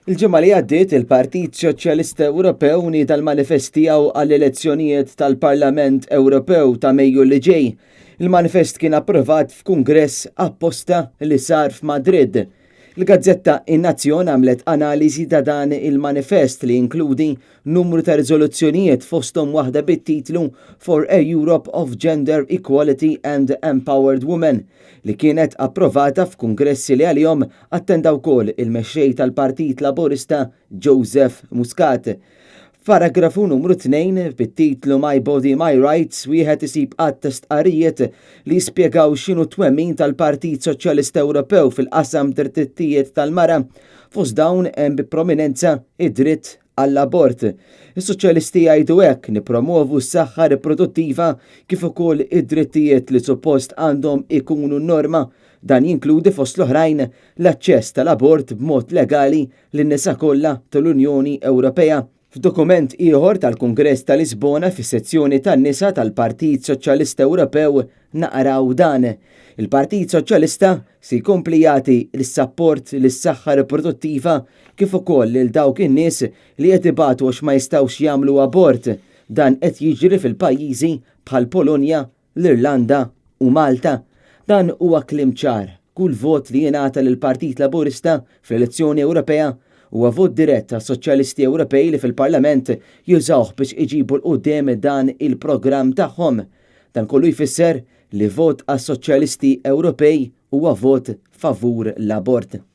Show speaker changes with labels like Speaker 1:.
Speaker 1: Il-ġimgħa li għaddiet il-Partit Soċjalista Ewropew nieda l-manifest tiegħu għall-elezzjonijiet tal-Parlament Ewropew ta' Mejju li ġej. Il-manifest kien approvat f'kungress apposta li sar f'Madrid. Il-gazzetta In-Nazzjon għamlet analiżi ta' dan il-manifest li jinkludi numru ta' riżoluzzjonijiet fosthom waħda bit-titlu For a Europe of Gender Equality and Empowered Women li kienet approvata f'kungressi li għalihom attenda wkoll il-mexxej tal-Partit Laburista Joseph Muscat. F'paragrafu numru 2 bit-titlu My Body, My Rights wieħed isib għadd ta' stqarrijiet li jispjegaw x'inhu t-twemmin tal-Partit Soċjalista Ewropew fil-qasam drittijiet tal-mara. Fost dawn hemm bi prominenza id-dritt għall-abort. Is-Soċjalisti jgħidu hekk nippromovu s-saħħa riproduttiva kif ukoll id-drittijiet li suppost għandhom ikunu norma. Dan jinkludi fost l-oħrajn l-aċċess tal-abort b'mod legali lin-nisa kollha tal-Unjoni Ewropea. F'dokument ieħor tal-Kungress ta' Lisbona fis-sezzjoni tan-nisa tal-Partit Soċjalista Ewropew naqraw dan. Il-Partit Soċjalista se jkompli jagħti l-sapport lis-saħħa riproduttiva kif ukoll lil dawk in-nies li qed ibatu għax ma jistgħux jagħmlu abort. Dan qed jiġri fil-pajjiżi bħal Polonja, l-Irlanda u Malta. Dan huwa kliem ċar. Kull vot li jingħata lill-Partit Laburista fl-elezzjoni Ewropea huwa vot dirett għas-Soċjalisti Ewropej li fil-Parlament jużawh biex iġibu 'l quddiem dan il-programm tagħhom. Dan kollu jfisser li vot għas-Soċjalisti Ewropej huwa vot favur l-abort.